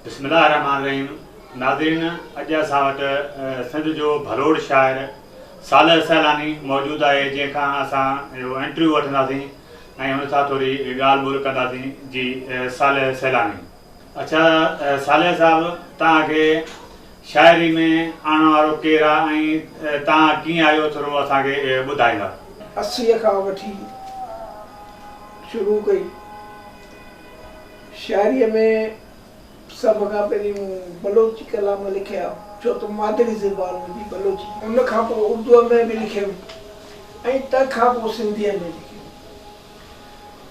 بسم الله الرحمٰن الرحيم ناظرين اڄ اسان وٽ سنڌ جو ڀلوڙ شاعر صالح سيلاني موجود آهي جنهن کان اسان اهو انٽرويو وٺنداسين ۽ هن سان ٿوري ڳالهه ٻولهه ڪنداسين جي صالح سيلاني. اڇا صالح صاحب توهان کي شاعري ۾ آڻڻ وارو ڪير آ ۽ توهان ڪيئن آيو ٿورو اسان کي ٻڌائيندا. 80 کان وٺي شروع ڪئي. شاعريء ۾ سڀ کان پهرين مون بلوچي ڪلام لکيا، ڇو ته مادري زبان منهنجي بلوچي. ان کان پوء اردوء ۾ به لکيم ۽ تنهن کان پوء سنڌيء ۾ لکيم.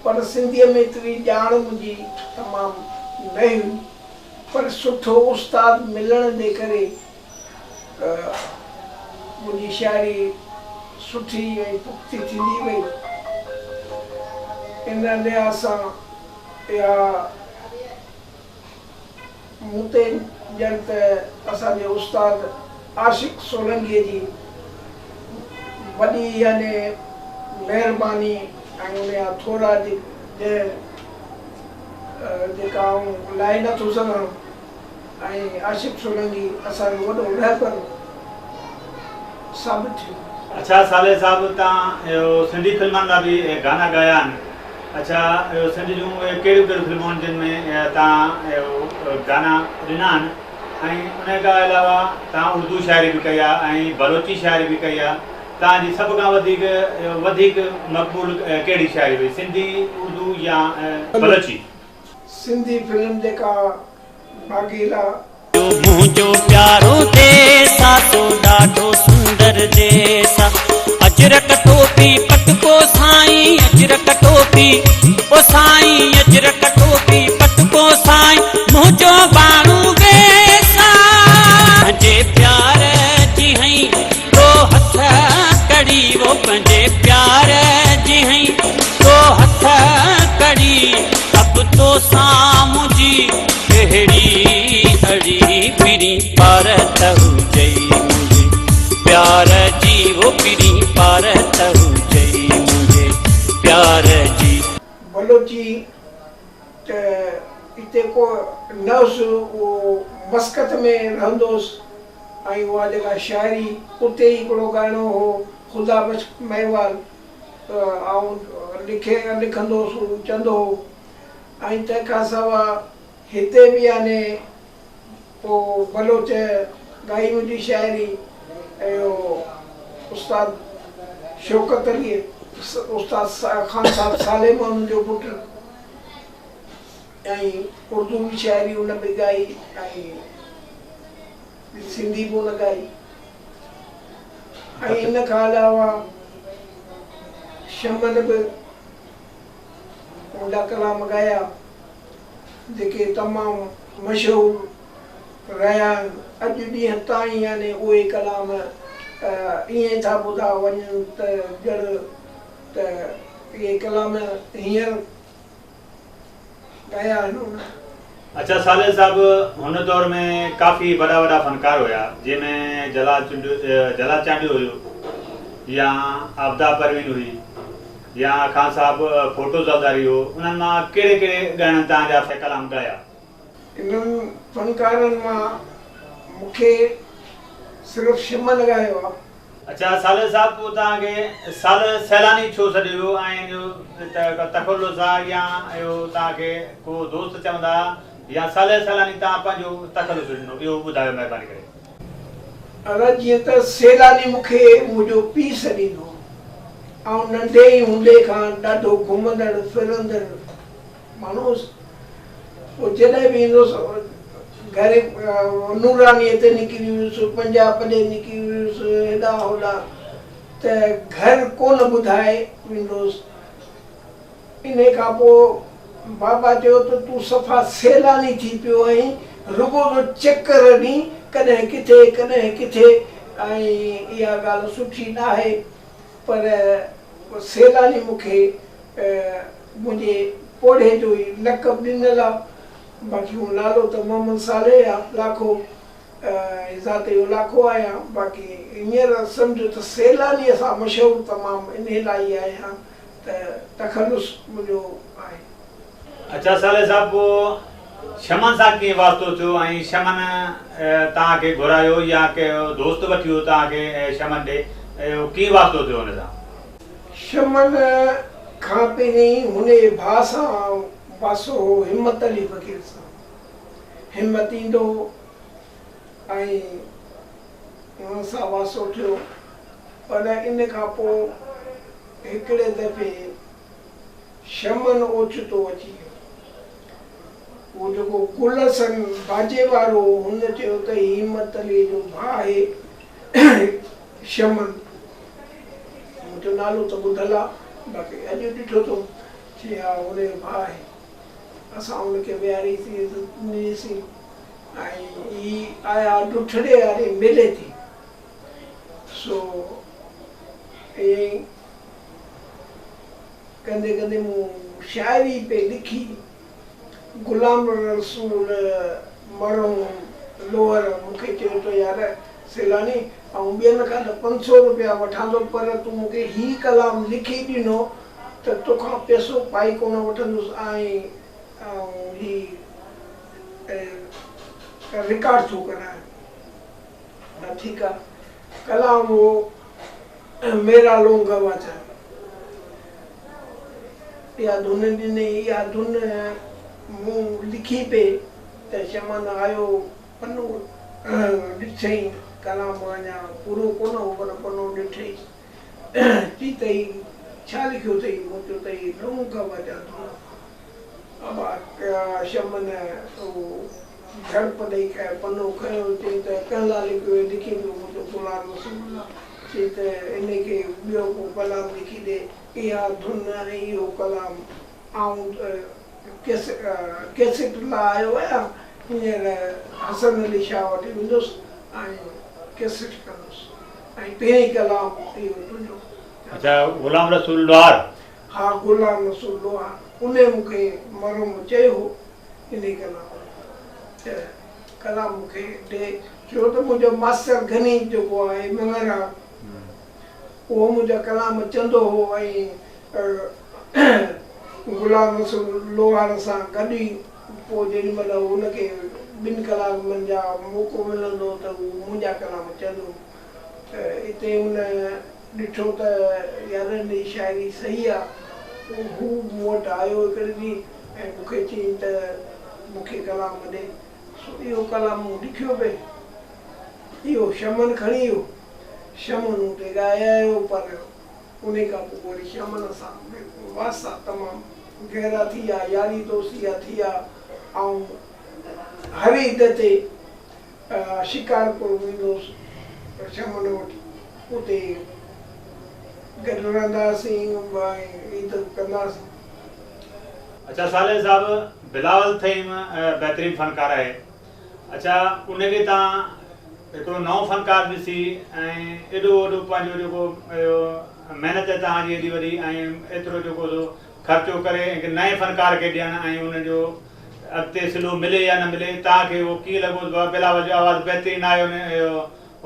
پر سنڌيء ۾ ايتري ڄاڻ منهنجي تمام نه هئي، پر سٺو استاد ملڻ جي ڪري منهنجي شاعري سٺي ۽ پختي ٿيندي وئي. ان لحاظ سان اها مون تي ڄڻ ته اسان جي استاد عاشق سولنگيء جي وڏي يعني مهرباني ۽ ان جا ٿورا جنهن جيڪا آئون لاهي نه ٿو سگهان. ۽ عاشق سولنگي اسان جو وڏو رهبر ثابت ٿيو. اڇا صالح صاحب تان اهو سنڌي فلمن لا به گانا ڳايا آهن اڇا اهو سنڌ جون اهي ڪهڙيون ڪهڙيون فلمون آهن جن ۾ تان اهو گانا ڏنا آهن ۽ ان کان علاوه تان اردو شاعري به ڪئي آهي ۽ بلوچي شاعري به ڪئي آهي تان جي سڀ کان وڌيڪ وڌيڪ مقبول ڪهڙي شاعري هئي سنڌي اردو يا بلوچي. سنڌي فلم جيڪا ڀاڳيلا. منهنجو پيارو ديس آ تو ڏاڍو سندر ديس آ اجرڪ ٽوپي پٽڪو سائين اجرڪ ٽوپي او سائين اجرڪ ٽوپي پٽڪو سائين منهنجو اباڻو ويس آ. پنهنجي پيار جي هئين تو هٿ ڪڙي او پنهنجي پيار جي هئين تو هٿ ڪڙي اب تو سان منهنجي ڪهڙي اڙي پرين پارت هجئي منهنجي پيار جي او پرين پارت هجئي منهنجي پيار جي. بلوچي ته اتي ڪو نه هوس اهو مسقط ۾ رهندو هوس ۽ اها جيڪا شاعري اتي ئي هڪڙو ڳائڻو هو خدا بخش مهيوال ته آئون لکي لکندو هوس هو چوندو هو ۽ تنهن کان سواء هتي به يعني پوء بلوچ ڳائي منهنجي شاعري اهو استاد شوڪت علي استاد خان صاحب صالح محمد جو پٽ ۽ اردو به شاعري ان به ڳائي ۽ سنڌي به ان ڳائي. ۽ ان کان علاوه شمن به منهنجا ڪلام ڳايا جيڪي تمام مشهور رهيا آهن اڄ ڏينهن تائين يعني اهي ڪلام ائين ٿا ٻڌا وڃن ته ڄڻ ته اهي ڪلام هينئر ڳايا آهن ان. اڇا صالح صاحب هن دور ۾ ڪافي وڏا وڏا فنڪار هيا جنهن ۾ جلال چنڊيو جلال چانڊيو هيو يا عابده پروين هئي يا خان صاحب ڦوٽو زرداري هو انهن مان ڪهڙي ڪهڙي ڳائڻن توهان جا ڪلام ڳايا؟ انهن فنڪارن مان مون کي صرف شمن ڳايو آ. اڇا صالح صاحب پوء توهان کي صالح سيلاني ڇو سڏيو ويو ۽ ان جو ته تخلص آ يا اهو توهان کي ڪو دوست چوندا ها يا صالح سيلاني توهان پنهنجو تخلص ڏنو اهو ٻڌايو مهرباني ڪري. ادا جيئن ته سيلاني مون کي منهنجو پيء سڏيندو هو. آئون ننڍي ئي هوندي کان ڏاڍو گهمندڙ ڦرندڙ ماڻهو هوس. پوء جڏهن به ايندو هوس گهر نورانيء تي نڪري ويس، پنجاب ڏي نڪري ويس، هيڏانهن هوڏانهن ته گهر ڪونه ٻڌائي ويندو هوس. انهيء کان پوء بابا چيو ته تون صفا سيلاني ٿي پيو آهين، رڳو ٿو چڪر ڏين، ڪڏهن ڪٿي ڪڏهن ڪٿي ۽ اها ڳالهه سٺي ناهي. پر سيلاني مون کي منهنجي پوڙهي جو ئي لقب ڏنل آ، باقي هو نالو ته محمد صالح آ، لاکو ۽ ذات جو لاکو آهيان، باقي هينئر سمجهو ته سيلانيء سان مشهور تمام انهي لاء ئي آهيان ته تخلص منهنجو آهي. اڇا صالح صاحب پوء شمن سان ڪيئن واسطو ٿيو ۽ شمن توهان کي گهرايو يا ڪنهن دوست وٺي ويو توهان کي شمن ڏي اهو ڪيئن واسطو ٿيو ان سان؟ شمن کان پهرين هن جي ڀاء سان واسطو هو همت علي فقير سان. همت ايندو هو ۽ هن سان واسطو ٿيو پر ان کان پوء هڪڙي دفعي شمن اوچتو اچي ويو. اهو جيڪو گل حسن باجي وارو هو، هن چيو ته هي همت عليء جو ڀاء آهي شمن. مون چيو نالو ته ٻڌل آ، باقي اڄ ڏٺو اٿم. چي ها هن جو ڀاء آهي. اسان هن کي ويهاريسين، عزت ڏنيسين ۽ هي آيا ڊٺڙي واري ميلي تي. سو ائين ئي ڪندي ڪندي مون شاعري پئي لکي. غلام رسول مرحوم لوهر مون کي چيو ته يار سيلاني آئون ٻين کان ته 500 روپيا وٺان ٿو پر تون مون کي هي ڪلام لکي ڏنو ته توکان پئسو پائي ڪونه وٺندس ۽ آئون هي رڪارڊ ٿو ڪرايان. ٺيڪ آ. ڪلام هو ميرا لونگ گواچا. اها ڌن ڏني، اها ڌن مون لکي پئي ته شمن آيو پنو ڏٺئين، ڪلام اڃا پورو ڪونه هو پر پنو ڏٺئين، چي ته هي ڇا لکيو اٿئي؟ مون چيو ته هي لونگ گواچا ڌن آ. ابا شمن اهو جهڙپ ڏئي کي پنو کنيو، چيائين ته ڪنهن لاء لکيو هي؟ لکين پيو مون چيو غلام رسول لاء. چيائين ته انهي کي ٻيو ڪو ڪلام لکي ڏي. اها ڌن ۽ اهو ڪلام آئون ڪيسٽ لاء آيو آهيان، هينئر حسن علي شاهه وٽ ويندس ۽ ڪيسٽ ڪندس ۽ پهرين ڪلام اهو تنهنجو. اڇا غلام رسول لوهار. ها غلام رسول لوهار انهي مون کي مرحوم چيو هو. انهي ڪلام ته ڪلام مون کي ڏي. ڇو ته منهنجو ماستر غني جيڪو آهي مڱڻهار اهو منهنجا ڪلام چوندو هو ۽ غلام رسول لوهار سان گڏ ئي پوء جيڏي مهل هن کي ٻن ڪلامن جا موقعو ملندو هو ته هو منهنجا ڪلام چوندو هو ته اتي هن ڏٺو ته يار هن جي شاعري صحيح آ. پوء هو مون وٽ آيو هڪڙي ڏينهن ۽ مون کي چيائين ته مون کي ڪلام ڏي. سو اهو ڪلام مون لکيو پئي. اهو شمن کڻي ويو. شمن اتي ڳائي آيو پر انهي کان پوء وري شمن سان به واسطا تمام گهرا ٿي ويا، ياري دوستي جا ٿي ويا. آئون هر عيد تي شڪارپور ويندو هوس شمن وٽ اتي گڏ رهندا هئاسين ۽ عيد ڪندا هئاسين. اڇا صالح صاحب بلاول ٿهيم بهترين فنڪار آهي اڇا ان کي توهان هڪڙو نئون فنڪار ڏسي ۽ ايڏو وڏو پنهنجو جيڪو اهو محنت توهان جي ايڏي وڏي ۽ ايترو جيڪو سو خرچو ڪري هڪ نئين فنڪار کي ڏيڻ ۽ ان جو اڳتي صلو ملي يا نه ملي توهان کي اهو ڪيئن لڳو ته بلاول جو آواز بهترين آهي ان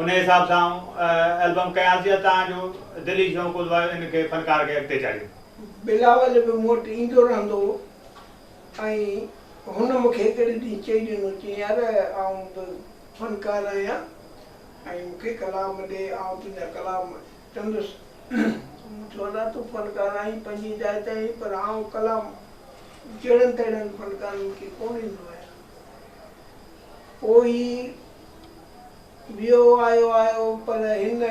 ان حساب سان آئون البم ڪيانس يا توهان جو دلي شوق هو ته ان کي فنڪار کي اڳتي چاڙهيون. بلاول به مون وٽ ايندو رهندو هو ۽ هن مون کي هڪڙي ڏينهن چئي ڏنو چيائين يار آئون به فنڪار آهيان ۽ مون کي ڪلام ڏي آئون تنهنجا ڪلام چوندس. مون چيو ادا تون فنڪار آهين پنهنجي جاء تي آهين پر آئون ڪلام جهڙن تهڙن فنڪارن کي ڪونه ڏيندو آهيان. پوء هي ويو آيو آيو پر هن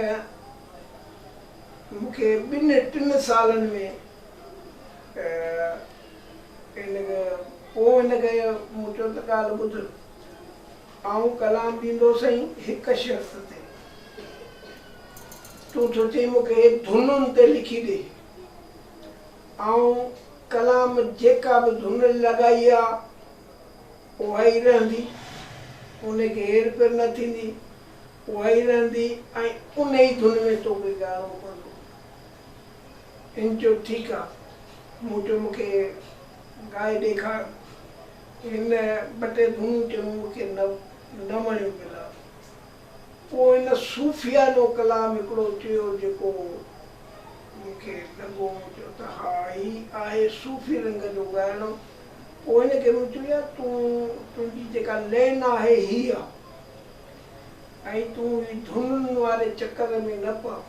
مون کي ٻن ٽن سالن ۾ هن پوء هن کي مون چيو ته ڳالهه ٻڌ آئون ڪلام ڏيندوسئين هڪ شرط تي. تون ٿو چئين مون کي ڌنن تي لکي ڏي. آئون ڪلام جيڪا به ڌن لڳائي آ اها ئي رهندي، ان کي هير ڦير نه ٿيندي، اها ئي رهندي ۽ ان ئي ڌن ۾ توکي ڳائڻو پوندو. هن چيو ٺيڪ آ. مون چيو مون کي ڳائي ڏيکار. هن ٻه ٽي ڌنون چيون مون کي نه وڻيون بلال. پوء هن صوفيانو ڪلام هڪڙو چيو جيڪو مون کي لڳو، مون چيو ته ها هي آهي صوفي رنگ جو ڳائڻو. پوء هن کي مون چيو يار تون تنهنجي جيڪا لين آهي هي آ ۽ تون هي ڌنن واري چڪر ۾ نه پء.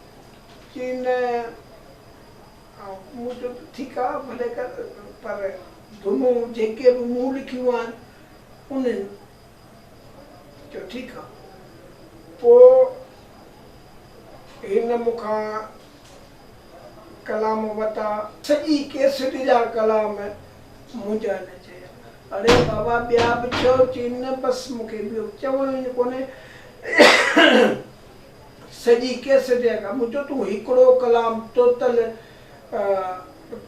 چي نه مون چيو ته ٺيڪ آ ڀلي ڪر پر ڌنون جيڪي به مون لکيون آهن انهن چيو ٺيڪ آ. پوء هن مون کان ڪلام وتا. سڄي ڪيسٽ جا ڪلام منهنجا نه چيا. اڙي بابا ٻيا به چئو. چي نه بس مون کي ٻيو چوڻو ئي ڪونهي. سڄي ڪيسٽ جا ڪلام. مون چيو تون هڪڙو ڪلام توتل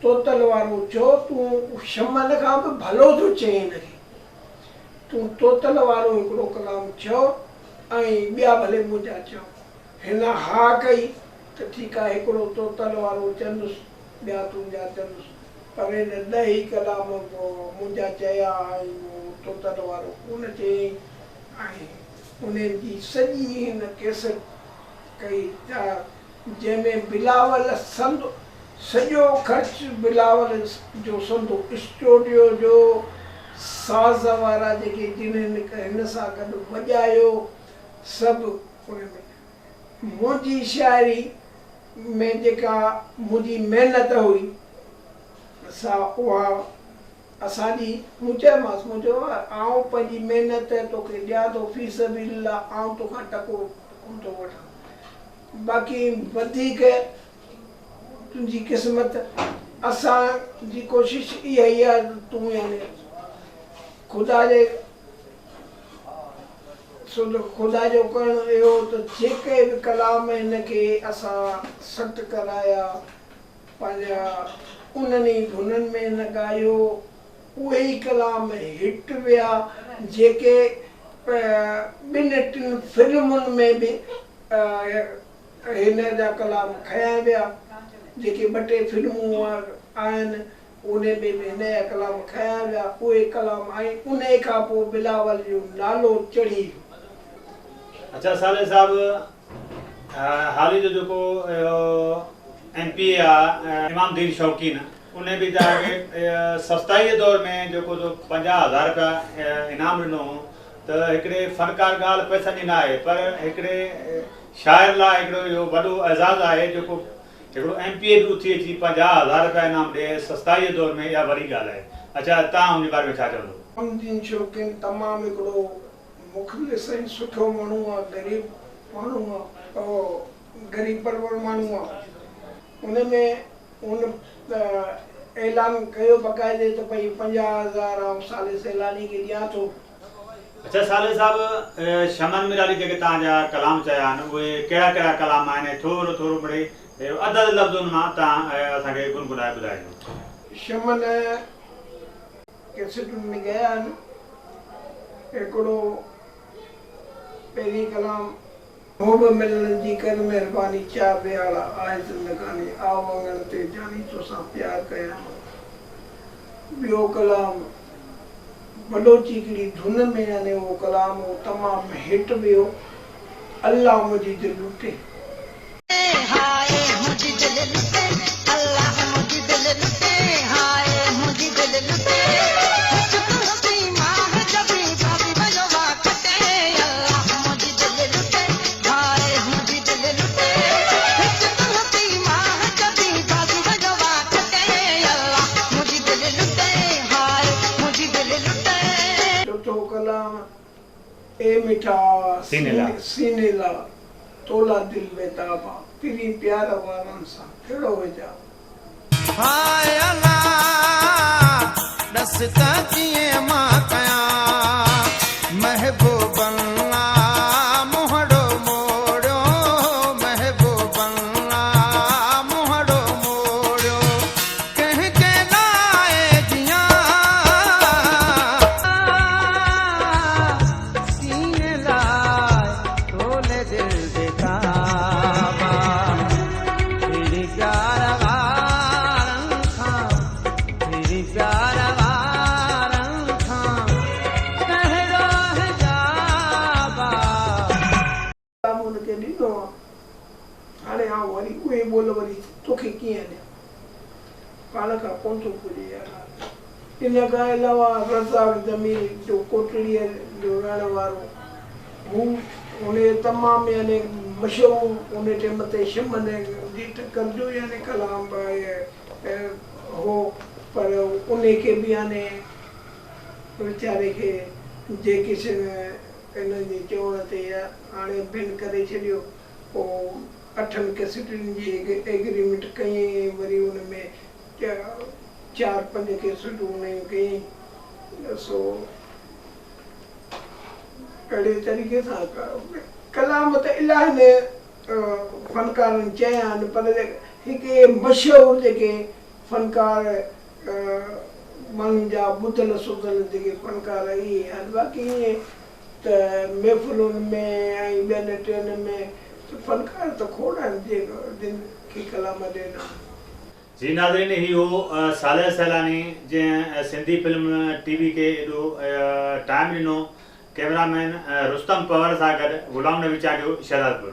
توتل وارو چئو تون شمن کان به ڀلو ٿو چئين هن کي. تون توتل وارو هڪڙو ڪلام چئو ۽ ٻيا ڀلي منهنجا چئو. هن ها ڪئي ته ٺيڪ آهي هڪڙو توتل وارو چوندس ٻيا تنهنجا چوندس. پر هن ڏهه ئي ڪلام منهنجا چيا ۽ اهو توتل وارو ڪونه چيائين ۽ انهن جي سڄي هن ڪيسٽ ڪئي تيار جنهن ۾ بلاول سندو سڄو خرچ بلاول جو سندو اسٽوڊيو جو ساز وارا جيڪي جن هن سان گڏ وڄايو سڀ ان ۾ منهنجي شاعري ۾ جيڪا منهنجي محنت هئي سا اها اسان جي مون چيومانس مون چيو آئون پنهنجي محنت توکي ڏيان ٿو في سبيل الله آئون توکان ٽڪو ڪونه ٿو وٺان باقي وڌيڪ تنهنجي قسمت اسان جي ڪوشش اها ئي آهي ته تون يعني خدا جي سو ته خدا جو ڪرڻ اهو ته جيڪي به ڪلام هن کي اسان سٽ ڪرايا پنهنجا انهن ئي ڌنن ۾ هن ڳايو اهي ئي ڪلام هٽ ويا جيڪي ٻن ٽن فلمن ۾ به هن جا ڪلام کنيا ويا جيڪي ٻه ٽي فلمون آهن انهي ۾ به هن جا ڪلام کنيا ويا، اهي ڪلام ۽ انهي کان پوء بلاول جو نالو چڙهي ويو. اڇا صالح صاحب حالي جو جيڪو اهو ايم پي اي آ امام دين شوقين انهي به توهان کي سستائي جي دور ۾ جيڪو سو 50 هزار رپيا انعام ڏنو هو ته هڪڙي فنڪار ڳالهه پئسن جي نه آهي پر هڪڙي شاعر لاء هڪڙو اهو وڏو اعزاز آهي جيڪو هڪڙو ايم پي اي به اٿي اچي 50 هزار رپيا انعام ڏئي سستائي جي دور ۾ اها وڏي ڳالهه آهي. اڇا توهان ان جي باري ۾ ڇا چوندو؟ امدين شوقين تمام هڪڙو مخلص ۽ سٺو ماڻهو آ غريب ماڻهو آ او غريب پرور ماڻهو آ ان ۾ هن اعلان ڪيو باقاعدي ته ڀئي 50 هزار آئون صالح سيلاني کي ڏيان ٿو. اڇا صالح صاحب شمن ميرالي جيڪي توهان جا ڪلام چيا آهن اهي ڪهڙا ڪهڙا ڪلام آهن ۽ ٿورو ٿورو مڙئي اڌ اڌ لفظ ان مان توهان اسان کي گنگنائي ٻڌائجو. شمن ڪيسٽن ۾ ڳايا آهن هڪڙو پهرين ڪلام. محب ملڻ جي ڪر مهرباني چا وياڙا آهي زندگاني آء اڱڻ تي جاني توسان پيار ڪيان ٿو ٻيو ڪلام بلوچي هڪڙي ڌن ۾ يعني اهو ڪلام اهو تمام هٽ ويو الله منهنجي دل لٽي. هاء منهنجي دل لٽي الله منهنجي دل لٽي هاء منهنجي دل لٽي هچ تون ماهه جبين ڀاڀي ويو وا کٽي الله منهنجي دل لٽي هاء منهنجي دل لٽي هچ تون ماهه جبين ڀاڀي ويو وا کٽي الله منهنجي دل لٽي هاء منهنجي دل لٽي. چوٿون ڪلام اي مٺا سيني لا تولا دل بيتاب آ پرين پيار وارن سان ڪهڙو حجاب. هاء الا ڏس ته ڪيئن مان ڪيان محبوبن آ منهڙو موڙيو محبوبن آ منهڙو موڙيو ڪنهن جي لاء جيان. سيني لاء تولي دل بيتاب آ پھرين پيار وارن کان پھرين پيار وارن کان ڪهڙو حجاب آ. ڪلام ان کي ڏنو آ هاڻي آئون وري اهي ٻول وري توکي ڪيئن ڏيان پاڻ کان ڪونه ٿو پڄي يار. ان کان علاوه رزاق جميل جو ڪوٽڙيء جو رهڻ وارو هو، ان جو تمام يعني مشهور ان ٽيم تي شمن جي ٽڪر جو يعني ڪلام به هو، پر ان کي به يعني ويچاري کي جي ڪشن انهن جي چوڻ تي هاڻي بين ڪري ڇڏيو. پوء اٺن ڪيسٽن جي ايگريمينٽ ڪيائين ۽ وري ان ۾ چار پنج ڪيسٽون نيون ڪيائين. سو اهڙي طريقي سان ڪلام ته الاهي فنڪارن چيا آهن پر هڪ مشهور جيڪي فنڪار ماڻهن جا ٻڌل سڌل جيڪي فنڪار اهي آهن باقي ائين ته محفلن ۾ ۽ ٻين ٽين ۾ ته فنڪار ته کوڙ آهن جن کي ڪلام ڏنا. جي ناظرين هي هو صالح سيلاني جنهن سنڌي فلم ٽي وي کي ايڏو ٽائيم ڏنو ڪئميرا مين رستم پنهور سان گڏ غلام نبي چانڊيو شهدادپور.